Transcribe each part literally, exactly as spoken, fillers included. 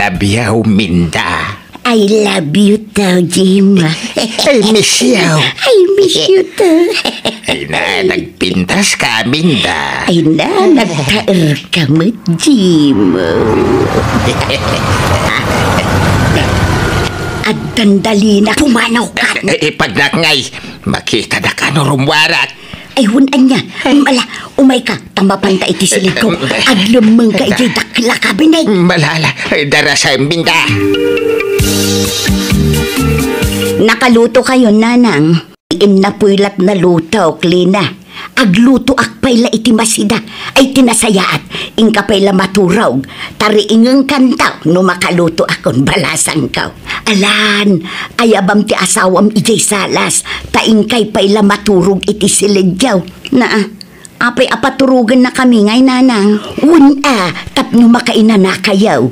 Love you, Minda. I love you too, Jim. I miss you. I miss you too. Ay na, nagpintas ka, Minda. Ay na, nagtaer ka met, Jim. Agdandalina, pumanaw ka. Eh, eh, pagnak ngay, makita da ka no rummuarak. Ay, hun, ania. Ay. Ala, umay ka, ta mapanta iti silidko. Aglemmeng ka idiay dakkel a kabinet. Malala, ay, darasem, Minda. Nakaluto kayo, Nanang? Innapuy lat nalutok, Lina. Aglutoak pay la iti masida. Ay, ti nasayaat, inka pay la maturog. Tariingeng kantaw no makalutoakon, balasangko. Alan, ayabam ti asawam idiay salas, ta inkay pay la maturog iti silidyo. Naa, apay a paturogennakami ngay, Nanang? Wen a, tapno makainanakayo.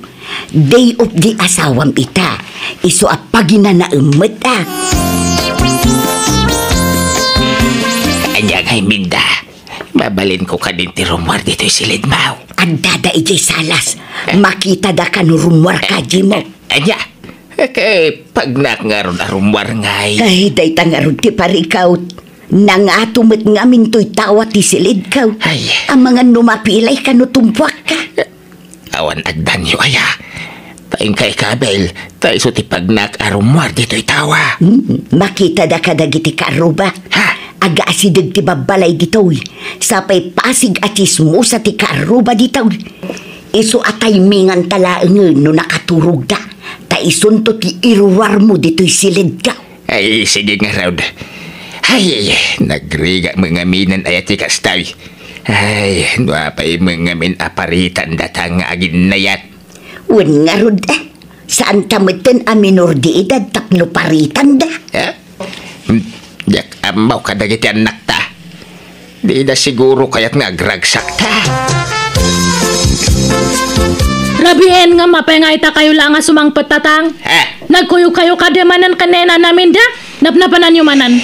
Day off di asawam ita. Isu a paginanaem met a. Ania ngay, Minda? Mabalinko kadin ti rummuar ditoy silidmo. Addada idiay salas. Eh? Makitada ka no rummuar ka, Jimo. Ania? Eh, kay pagnak ngarud a rummuar ngay. Ay, dayta ngarud ti parikawt. Nangato met ngamin toy tawa ti silidko. Ay. Amangan no mapilay ka no tumpuak ka. Awan agdanyo aya. Ta inkay kabel, ta isu ti pagnak a rummuar ditoy tawa. Hmm, makitada kadagiti kaarruba. Ha? Agaasideg ti babbalay ditoy. Sapay pasig a tsismosa ti kaarruba ditoy. Isu a timingan ta laengen no nakaturogda. Ta isunto ti iruruarmo ditoy silidko. Ay, sige ngarud. Ay, nagrigat met ngamin aya ti kastoy. Ay, no apay met ngamin a paritan data nga aginnayat. Wen ngarud, eh. Saanta metten a minor de edad tapno paritanda. Eh? Hmm, diak ammo kadagiti annakta. Dida siguro kayat nga agragsakta. Rabien nga mapengayta kayo la nga sumangpet, Tatang. Eh? Nagkuyog kayo kadi manen ken ni Nanang Minda? Napnapananyo manen.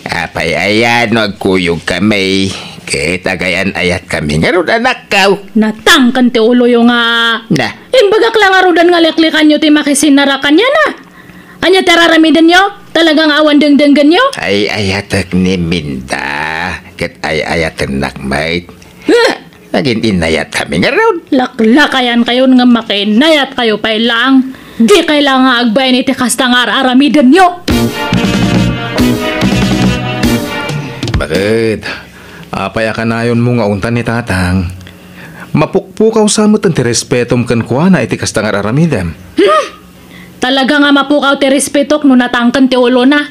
Apay aya no agkuyogkami, ket agayan-ayatkami ngarud, anakko. Natangken ti uloyo nga. Na. Imbagak la ngaruden nga liklikanyo ti makisinnara kaniana. Ania ti araramidenyo? Talaga nga awan dengdenggenyo? Ay-ayatek ni Minda, ket ay-ayatennak met. Huh! Nagin-innayatkami ngarud. Laklakayan kayon nga makinnayat kayo pay laeng. Dikay la nga agbain iti kasta nga ar-aramidenyo. Baket, apay a kanayonmo nga untan ni Tatang? Mapukpukaw sa met ti respetom kenkuana iti kasta nga ar-aramidem. Hmm! Talaga nga mapukaw ti respetok no natangken ti ulona.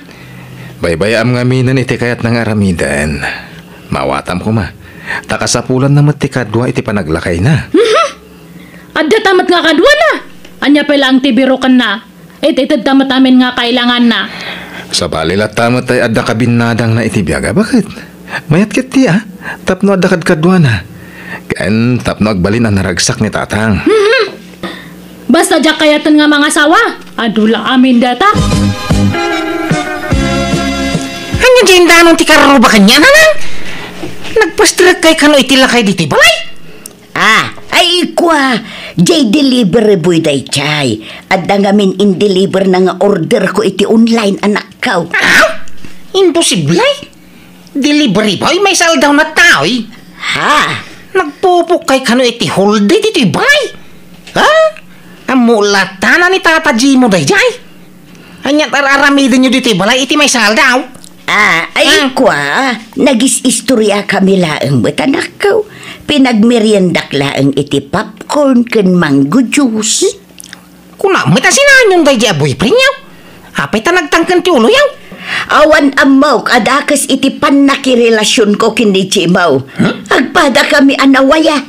Baybayaam ngaminen iti kayatna nga aramiden. Maawatam koma. Ta kasapulanna met ti kadua iti panaglakayna. Mhm. Adda ta met nga kaduana. Ania pay laeng ti birokenna? It-itedta met amin nga kailanganna. Sabali latta met tay adda kabinnadangna iti biag a baket. Mayat ketdi a, tapno adda kadkaduana. Ken tapno agbalin a naragsak ni Tatang. Mhm. Basta diak kayaten nga mangasawa, adu la amin data. Ania diay indanon ti karruba kaniana, Nang? Nagpasterekkay kano iti lakay ditoy balay? Ah, ay kua, diay delivery boy daydiay. Adda ngamin in-deliver na nga order ko iti online, anakko. Ah? Imposible? Delivery boy, maysa aldaw na taoy. Ha? Nagpupukkay kano iti whole day ditoy balay? Ha? Ammo latta na ni Tata Jimo daydiay? Ania ti ar-aramidenyo ditoy balay iti maysa aldaw? Ah, ay, ah, kua, nagis-istoriakami laeng met, anakko. Pinagmeriendak laeng iti popcorn ken mango juice. Kuna met a sinanyon daydi a boyfriendyo? Apay ta nagtangken ti uloyo? Awan ammok a dakes iti pannakirelasionko ken ni Jimo. Hmm? Agpadakami a nawaya.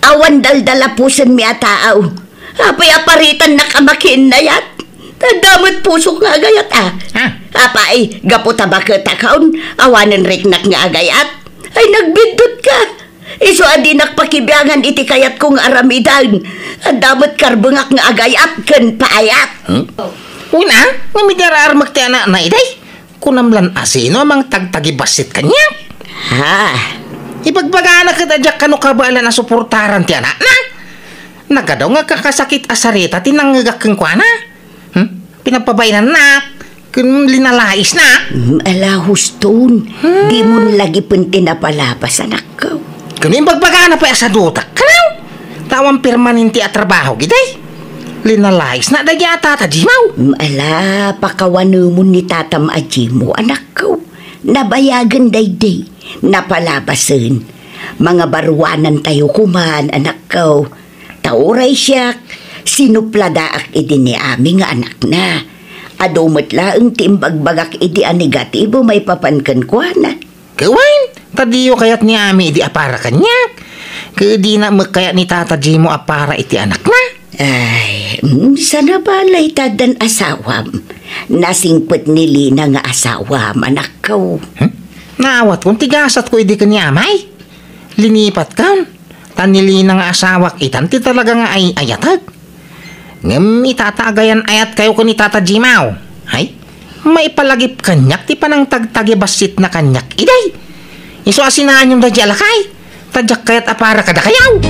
Awan daldalapusenmi a tao. Apay a paritannak a makiinnayat? Adda met pusok nga agayat, a. Ah. Apay, gapu ta baketakon, awanen riknak nga agayat? Ay, nagbiddutka. Isu a dinak pakibiangan iti kayatko nga aramiden. Adda met karbengak nga agayat ken paayat. Hmm? Una, ngem idi ar-armek ti anakna, iday? Kunam lan a sino a mangtagtagibassit kaniak? Ha? Ibagbagana ket a diak kano kabaelan a suportaran ti anakna. Nagadu nga kakasakit a sarita ti nangngegak kenkuana. Hmm? Pinagpabainannak, ken linalaisnak. Mm, ala, huston. Hmm. Dimon lagipen ti napalabas, anakko. Ken imbagbagana pay a sadutak, kanaw? Awan permanente a trabaho, gidi. Linalaisnak daydi a Tata Jimaw. Mm, ala, pakawanemon ni tatam a Jimo, anakko. Nabayagen daydi. Napalabasen. Mangabaruanantayo koman, anakko. Ta uray siak, sinupladaak idi ni Ami nga anakna. Adu met laeng ti imbagbagak idi a negatibo maipapan kenkuana. Wen, ta diyo kayat ni Ami idi a para kaniak. Ket dina met kayat ni Tata Jimo a para iti anakna. Ay, mm, sana balay ta addan asawam. Nasingpet ni Lina nga asawam, anakko. Hmm? Naawatkon ti gasatko idi ken ni Amay. Linipatkon. Ta ni Lina nga asawak itan ti talaga nga ay-ayatek. Ngem ita ta agayan-ayatkayo ken ni Tata Jimaw, ay, maipalagip kaniak ti panangtagtagi bassitna kaniak idiay. Isu a sinaanyon daydi a lakay, ta diak kayat a para kadakayo.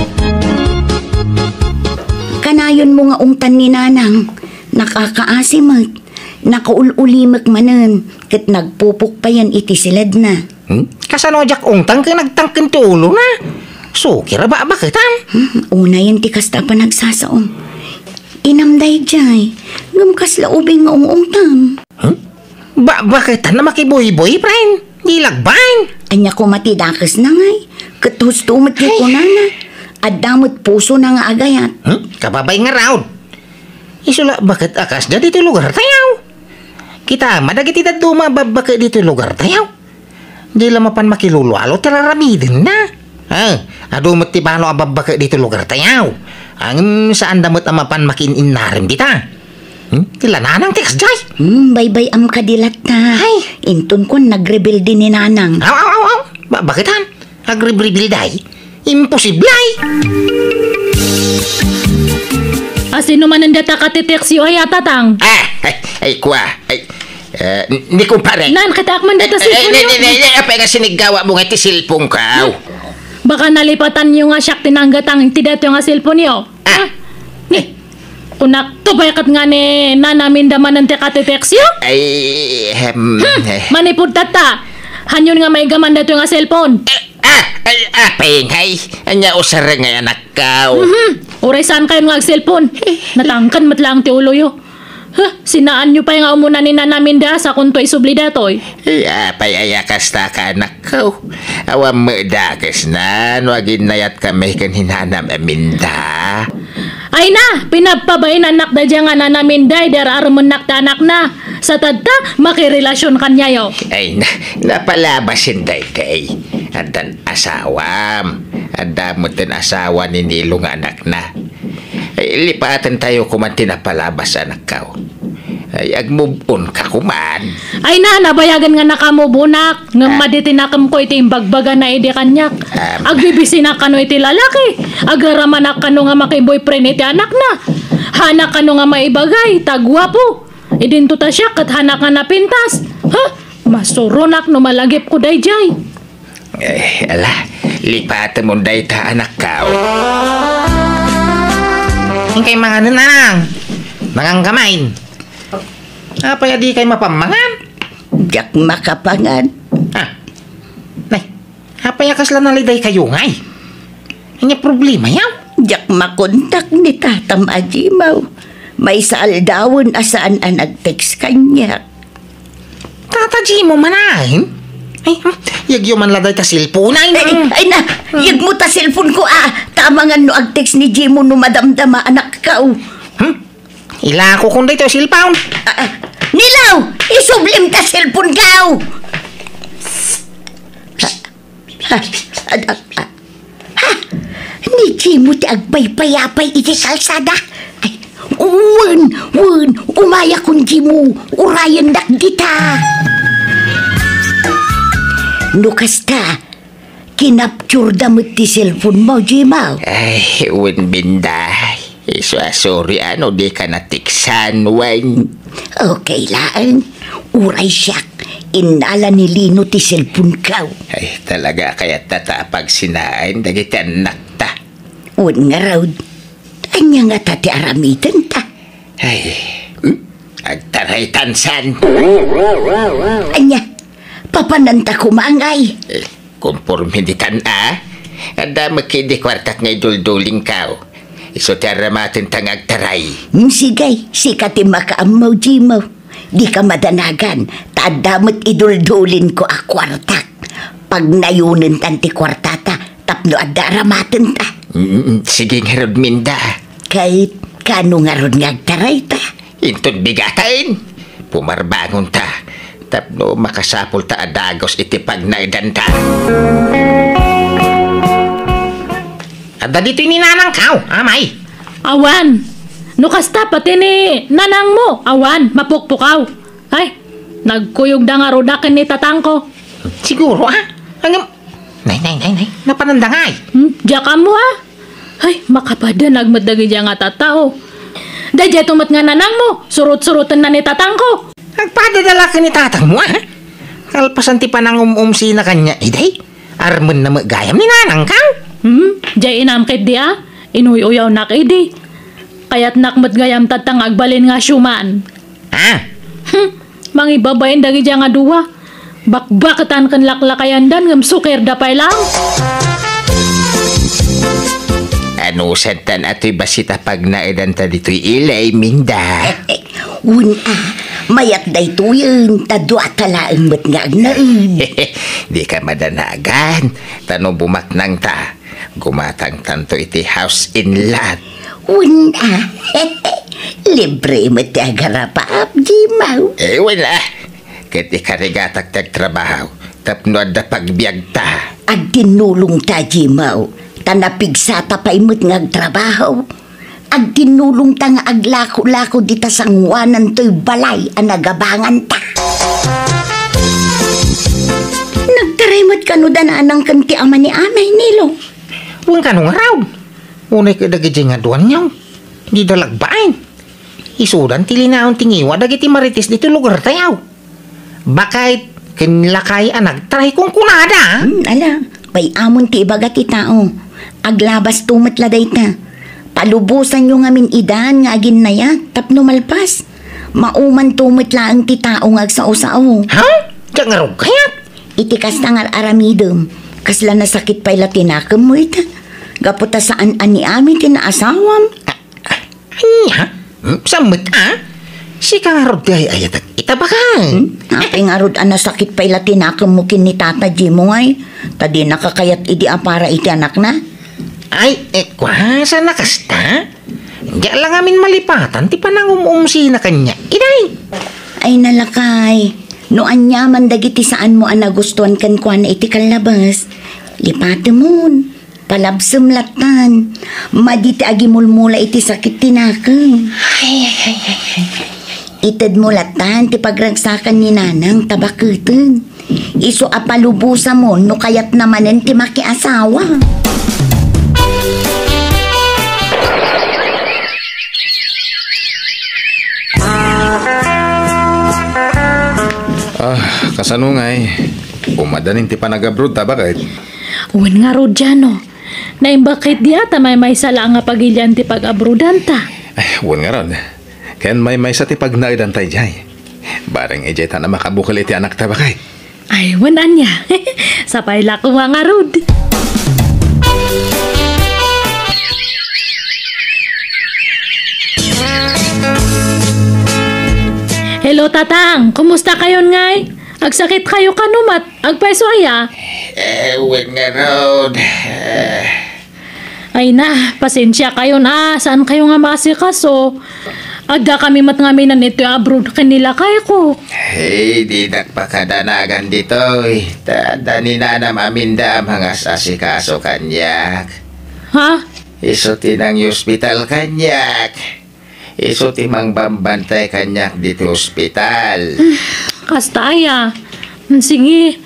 Kanayonmo nga ungtan ni Nanang, nakakaasi met, nakaul-ulimek manen, ket nagpupukpayan iti siledna. Hmm? Kasano a diak ungtan ken nagtangken ti ulona? Sukir a babaketan. Hmm, unayen ti kasta a panagsasaom. Inam daydiay, ngem kasla ubing nga ung-ungtam. Hmm? Babaketan a makibuybuy, friend. Di lagbaen. Ania koma ti dakesna ngay? Ket husto met ti kunana. Adda met pusona nga agayat. Hmm? Kababay ngarud. Isu la baket a kasdiay ditoy lugartayo. Kita met dagiti dadduma a babbake ditoy lugartayo. Di la mapan makilulualo ti raramidenna. Ah, adu met ti balo a babbake ditoy lugartayo. Ngem saanda met a mapan makiin-innarem dita. Hmm? Ti la Nanang ti kasdiay. Hmm, baybay-am kadi latta. Ay. Inton kuan nagrebelde ni Nanang. Aw, aw, aw, aw. Babaketan. Agrebrebelde. Imposible ay. A sino manen data katiteksyo ay a, Tatang? Ah, ay, ay, kua, ay, eh, ni kumpare. Nan, kitaak man data cellphone ni, ni, ni, apay nga siniggawatmo nga ti cellphone ko? Baka nalipatanyo nga siak ti nanggatang iti datoy nga cellphone yo. Ah. Ha? Ni, kunak, to ba ket nga ni Nana Minda manen ti katiteksyo? Ay, ehem, eh. Manipud tatta, hanyon nga maigaman datoy nga cellphone? Eh, Ah, ay, apay ngay, ania usareng ngay anakko? Mhm. Uray saankayon nga agselpon. Natangken met laeng ti uloyo. Huh, sinaanyo pay nga umuna ni Nana Minda sakonto isubli datoy. Ay, apay aya kasta ka, anakko? Awan met dakesna no aginnayatkami ken ni Nana Minda. Ay na, pinagpabainannak daydiay nga Nana Minda idi ar-aremennak ti anakna. Sa tatta, makirelasion kaniayo. Ay na, napalabasen daydiay. Addan asawam. Adda met ti asawa ni Nilo nga anakna. Ay, lipatentayo koman ti napalabas, anakko. Ay, agmove on ka koman. Ay na, nabayagen nga naka-move on-ak. Ngem madi ti nakemko iti imbagbagana idi kaniak. Ah. Agbibisinak kano iti lalaki. Agaramanak kano nga makiboyfriend iti anakna. Hanak kano nga maibagay, ta guapo. Idinto ta siak ket hanak nga napintas. Ha? Masuronak no malagipko daydiay. Eh, ala, lipatemon dayta, anakko. Inkay manganen, Nanang. Mangan ka main. Apay a dikay mapan mangan? Diak makapangan. Ah. Nay, apay a kasla nalidaykayo ngay? Ania problemayo? Diak makontak ni tatam a Jimaw. Maysa aldawen a saan a nag-text kaniak. Tata Jimo manen? Ay, hmm, yegyo man la dayta cellphone, ay, ay, na. Ay, ay na, yegmo ta cellphone ko, ah. Ta amangan no ag-text ni Jimo no madamdama, anakko. Hmm? Ilakokon daytoy a cellphone. Ah, ah. Nilaw, isublim ta cellphone ko. Ha? Ha? Ha? Ha? Ni Jimo ti agpaypayapay iti kalsada. Ay, wen, wen, umayakon Jimo, urayennak dita. No kasta, kinapturda met ti cellphone mo, Jimo. Ay, wen, Binday. Isu a sorry a no dika nateksan, wen. Okay laeng. Uray siak, innala ni Lino ti cellphone ko. Ay, talaga kayat ta ta pagsinaen dagiti annakta. Wen ngarud. Ania ngata ti aramidenta? Ay, hmm? Agtaraytan san. Ania? Papananta koma ngay? Eh, konforme ditan a. Adda met ketdi kuartak nga iduldulingko. Isu ti aramatenta nga agtaray. Hmm, sige, sika ti makaammo, Jimo. Dika madanagan, ta adda met iduldulinko a kuartak. Pagnayonentan ti kuartata tapno adda aramatenta. Mm, sige ngarud, Minda. Ket kaano ngarud nga agtarayta? Inton bigaten, pumarbangonta tapno makasapulta a dagus iti pagnaedanta. Adda ditoy ni nanangko, amay? Awan. No kasta, pati ni nanangmo, awan, mapukpukaw. Ay, nagkuyogda ngarud a ken ni tatangko. Siguro, a? Ngem, nay, nay, nay, nay, napananda ngay? Hmm, diak ammo, a? Ay, makapadanag met dagidiay nga tattao. Daydiay to met nga nanangmo, surot-surotenna ni tatangko. Agpadada la ken ni tatangmo, a? Kalpasan ti panangum-umsina kaniak, idi? Armenna met gayam ni nanangko? Hmm, diay inam ketdi a? Inuy-uyawnak idi. Kayatnak met gayam tatta nga agbalin nga siuman. A? Hmm, mangibabain dagidiay nga dua. Bakbaketan ken laklakayandan ngem sukerda pay lang. Anusadtan a toy bassit a pagnaedanta ditoy ili, Minda? Wen a, mayat daytoyen, ta duata laeng met nga agnaed. Dika madanagan, ta no bumaknangta, gumatangtanto iti house and lot. Wen a, libre met ti agarapaap, Jimo. Eh, wen a, ket ikarigatak ti agtrabaho, tapno adda pagbiagta. Agtinnulongta, Jimo, ta napigsata pay met nga agtrabaho. Agtinnulongta nga aglako-lako dita sangoanan toy balay a nagabanganta. Nagtaray met kano da nanang ken ti ama ni Amay, Nilo? Wen kano ngarud. Unay ket dagidiay nga duanyo, dida lagbaen. Isudan ti linaon ti ngiwa dagiti Marites ditoy lugartayo. Baket ken lakay a nagtaray kunkunada. Hmm, ala, pay-amon ti ibaga ti tao. Aglabasto met la dayta. Palubosanyo ngamin idan nga aginnayat tapno malpas. Maumanto met laeng ti tao nga agsao-sao. Ha? Diak ngarud kayat? Iti kasta nga aramidem, kasla nasakit pay la ti nakemmo ita. Gapu ta saan a ni Ami ti naasawam. A-, a-, ania? Hmm, saan met a? Sika ngarud ti ay-ayatek ita, baket. Hmm? Apay ngarud a nasakit pay la ti nakemmo ken ni Tata Jimo, ay? Ta dinaka kayat idi a para iti anakna? Ay, eh, kua, saan a kasta? Diak la ngamin malipatan ti panangum-umsina kaniak, idi. Ay, nalakay, no aniaman dagiti saanmo a nagustuan kenkuana iti kallabas, lipatemon. Palabsem lattan. Madi ti agimulmula iti sakit ti nakem. Ay, ay, ay, ay, ay, ay. Itedmo lattan ti pagragsakan ni Nanang ta baketen. Isu a palubosamon no kayatna manen ti makiasawa. Ah, kasano ngay? Umadanin ti panagabroad ta, baket? Wen ngarud, Jano. Naimbag ketdi a ta maymaysa laeng a pagilian ti pag-abroadanta. Ay, wen ngarud. Ken maymaysa ti pagnaedanta idiay. Bareng idiay ta a makabukel iti anakta, baket. Ay, wen ania. Sapay la koma ngarud. Hello, Tatang. Kumusta kayon ngay? Agsakit kayo kano met? Agpayso aya? Eh, wen ngarud. Eh. Ay na, pasensia kayon a, saan kayo nga maasikaso? Adda kami met ngamin iti abroad ken ni lakayko. Hey, dinak pakadanagan ditoy. Ta adda ni Nanam Aminda a mangas-asikaso kaniak. Ha? Isu ti nangiospital kaniak. Isu ti mangbambantay kaniak ditoy ospital. Hmm, kasta aya. Hmm, sige,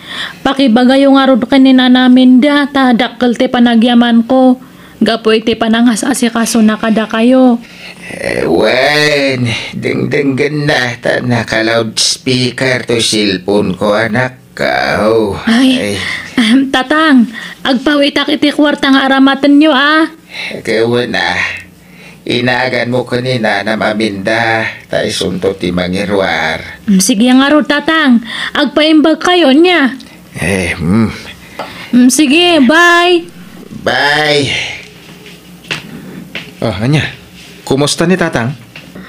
pakibagayo ngarud ken ni Nanam Aminda ta dakkel ti panagyamanko gapu iti panangas-asikasona kadakayo. Eh, wen, dengdenggenna ta naka-loudspeaker toy cellphone ko, anak. Kao. Ay, ay. Ahem, Tatang, agpawitak iti kuarta nga aramatenyo, a. Ket wen a. Inaganmo ken ni Nanam Aminda, ta isunto ti mangiruar. Mm, sige ngarud, Tatang. Agpaimbagkayo nia. Eh, mm. Mm, sige, bye. Bye. Oh, ania? Kumusta ni Tatang?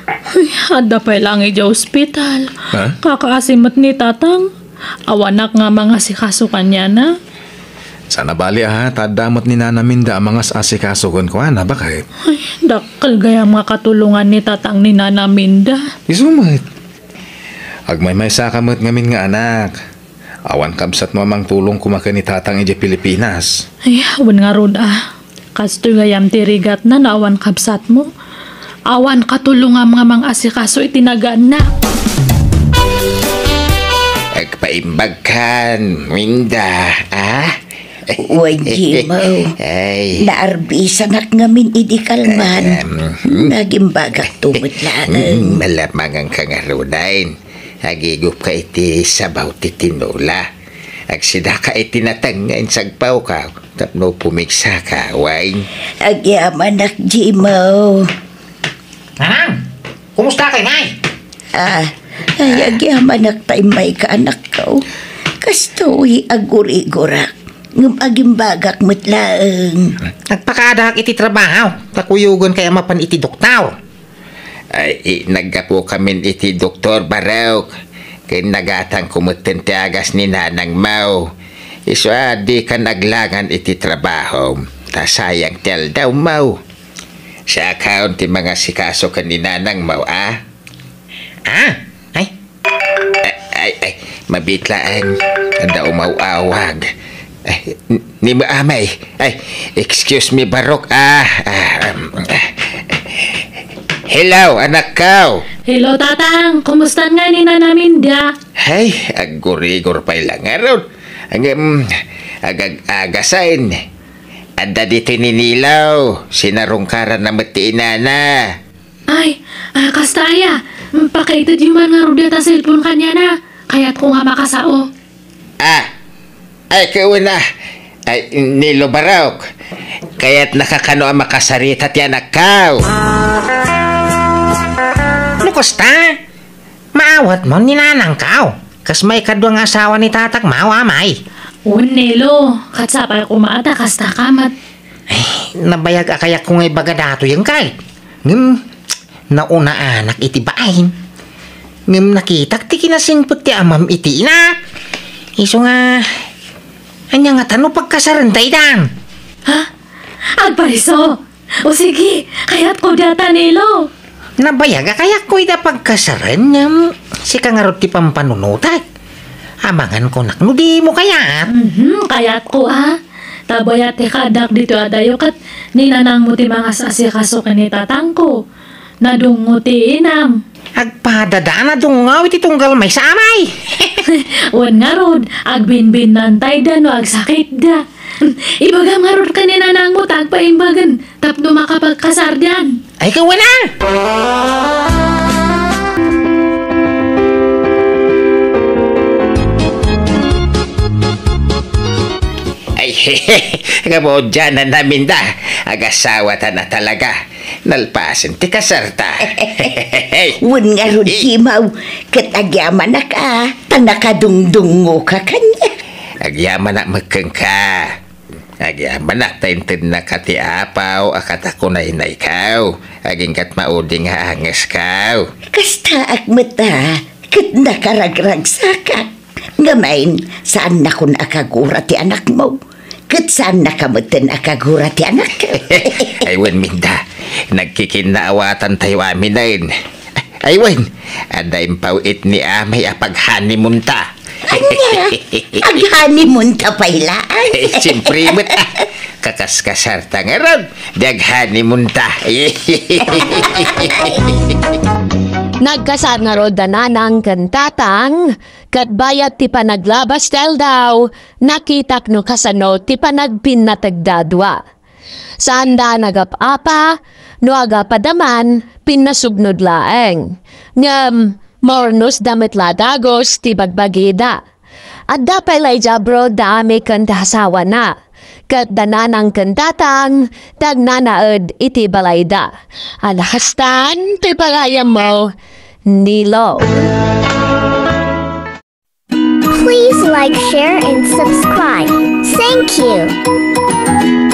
Ay, adda pay laeng idiay ospital. Ha? Kakaasi met ni Tatang. Awanak nga mangasikaso kaniana. Saan a bali, a, ta adda met ni Nanam Aminda a mangas-asikaso kenkuana, bakit? Ay, dakkel gayam nga katulongan ni Tatang ni Nanam Aminda. Isu met. Agmaymaysaka met ngamin nga anak. Awan kabsatmo a mangtulong koma ken ni Tatang idiay Pilipinas. Ay, wen ngarud, a. Kastoy gayam ti rigatna no awan kabsatmo. Awan katulongam nga mangasikaso iti naganna. Agpaimbagkan, Minda, a? Wen, Jimo. Ay. Naarbisanak ngamin idi kalman. Em, hmm. Nagimbagakto met laeng. Hmm, malamangan ka ngaruden. Agigupka iti sabaw ti tinola. Agsidaka iti nateng nga insagpawka tapno pumigsaka, wen? Agyamanak, Jimo. Nanang, kumusta kay, Nay? A, ay, agyamanak ta immayka, anakko. Kastoy, agurigurak. Ngem agimbagak met laeng. Nagpakadaak iti trabaho, ta kuyogen kay a mapan iti doktor. Ay, i-, naggapukamin iti doktor, Barok. Ken nagatangko metten ti agas ni nanangmo. Isu a dika aglangan iti trabahom, ta sayang ti aldawmo. Siakon ti mangasikaso ken ni nanangmo, a? A? Ay. Ay, ay, ay, mabiit laeng. Adda umaw-awag. Ay, n-, ni Amay. Ay, excuse me, Barok. Ah, ah, um, ah. Hello, anakko. Hello, Tatang. Kumusta nga ni Nanang Minda? Ay, aggurigor pay la ngarud. Ngem, agag-agasen. Adda ditoy ni Nilo. Sinarungkaran na met ti inana. Ay, a, kasta aya. Pakaitedyo man ngarud dayta cellphone kaniana. Kayatko nga makasao. Ah, ay, kauna. Ay, Nilo Barok. Kayatnaka kano a makasarita ti anakko. No kasta? Maawatmo ni nanangko. Kas maikadua nga asawa ni tatangmo, Amay. Wen, Nilo, ket sapay koma ta kasta ka met. Ay, nabayag a kayatko nga ibaga datoyen kay. Ngem, naunaanak iti bain. Ngem nakitak ti kinasingpet ti amam iti inak. Isu nga, ania ngata no pagkasarenta itan? Ha? Agpariso! O sige, kayatko dayta, Nilo. Nabayag a kayatko ida pagkasaren, ngem sika ngarud ti pampanunotak. Amangan konak no dimo kayat. Mhm, kayatko, a. Ta bayat ti kaaddak ditoy adayo ket ni nanangmo ti mangas-asikaso ken ni tatangko. Nadungngo ti inam. Agpadada a nadungngo iti tunggal maysa, Amay. Wen ngarud, agbinbinnantayda no agsakitda. Ibagam ngarud ken ni nanangmo ta agpaimbagen tapno makapagkasardan. Ay, kawana! Ay, kabudianan namin da. Agasawatan na talaga. Nalpasen ti kasarta. Wen ngarud, Jimaw, ket agyamanak a, ta nakadungdungngoka kaniak. Agyamanak met kenka. Agyamanak ta intednaka ti apaw a kata kunaynaykaw, aginggat maudi nga angeskaw. Kastaak met a, ket nakaragragsakak. Ngamin, saannakon a kagura ti anakmo, ket saannaka metten a kagura ti anakko. Ay, wen, Minda, nagkikinnaawatan tayo aminen. Ay, wen, adda impaw-it ni Amay a pag-honeymoon ta. Ania? Ag-honeymoon ta pay laeng? Eh, siyempre met, ah. Kakaskasar ta ngarud, di ag-honeymoon ta. Nagkasar ngarud da nanang ken tatang, ket bayat ti panaglabas ti aldaw, nakitak no kasano ti panagpinnategda a dua. Saanda a nagap-apa, no agapda man, pinnasubnod laeng. Ngem, maurnosda met la dagus ti bagbagida. Adda pay la idiay abroad da Ami ken ti asawana. ket da Nanang ken Tatang ti agnanaed iti balayda. Anakastan ti pagayammo, Nilo. Please like, share, and subscribe. Thank you.